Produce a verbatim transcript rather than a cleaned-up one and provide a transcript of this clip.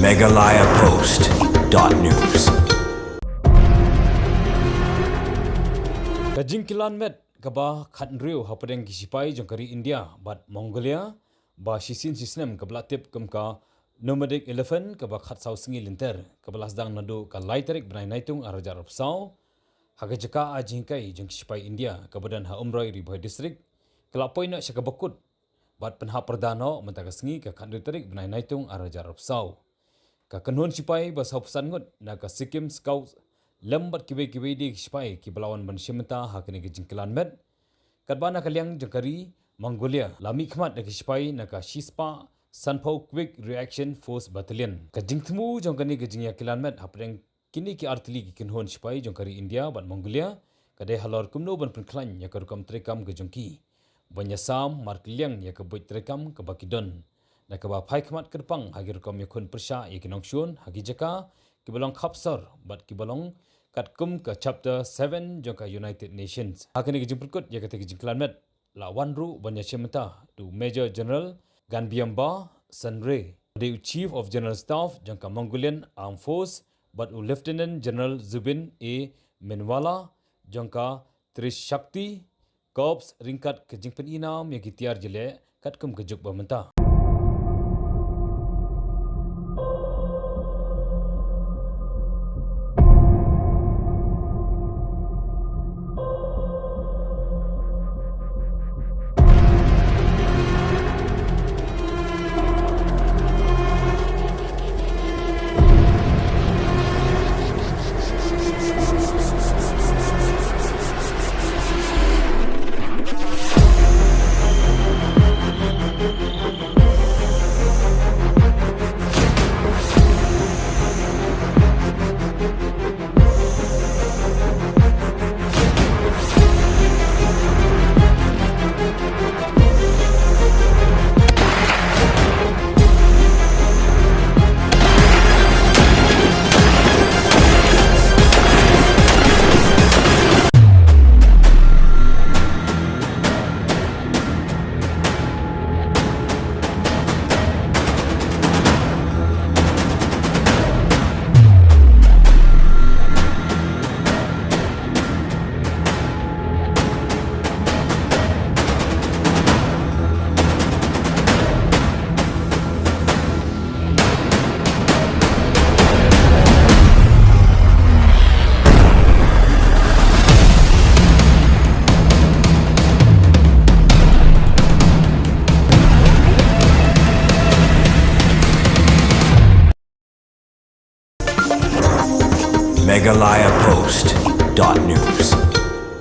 Meghalaya Post dot news. Ka jingkylliang met kaba khathynriew hapdeng ki sipai jong ka ri India bad Mongolia ba shisien shisnem kaba la tip kum ka Nomadic Elephant kaba khatsaw sngi lynter kaba la sdang naduh ka lai tarik bnai Naitung arhajar arphew saw ha ka jaka ai jinghikai jong ki sipai India kaba don ha Umroi, Ri Bhoi District ka la poi noh sha kaba kut bad pynhap pyrda noh mynta ka sngi ka khathynriew tarik bnai Naitung arhajar arphew saw. Ka kynhun sipai ba sawphew san ngut na ka Sikkim Scouts lem bad kiwei kiwei de ki sipai kiba la wan ban shim bynta ha kane ka jingkylliang met. Katba na ka liang jong ka ri Mongolia la mihkhmat da ki sipai na ka shispah sanphew Quick Reaction Force Battalion. Ka jingthmu jong kane ka jingïakylliang met hapdeng kine ki artylli ki kynhun sipai jong ka ri India bad Mongolia ka dei halor kumno ban pynkhlaiñ ïa ka rukom treikam ka jong ki ban ïasam markylliang ïa ka buit treikam kaba ki don, na kaba phai khmat kyrpang ha ki rukom ïakhun pyrshah ïa ki nongshun ha ki jaka kiba long khapsor bad kiba long katkum ka Chapter seven jong ka United Nations. Ha kane ka jingpynkut ïa kata ka jingkylliang met la wan ruh ban ïashim bynta da u Major General Ganbiamba Sanre, dei u Chief of General Staff jong ka Mongolian Armed Force, bad u Lieutenant General Zubin A Minwala jong ka Trishakti Corps ryngkat ka jingpyni nam ïa ki tiar jylliew katkum ka juk ba mynta. Meghalaya Post dot news.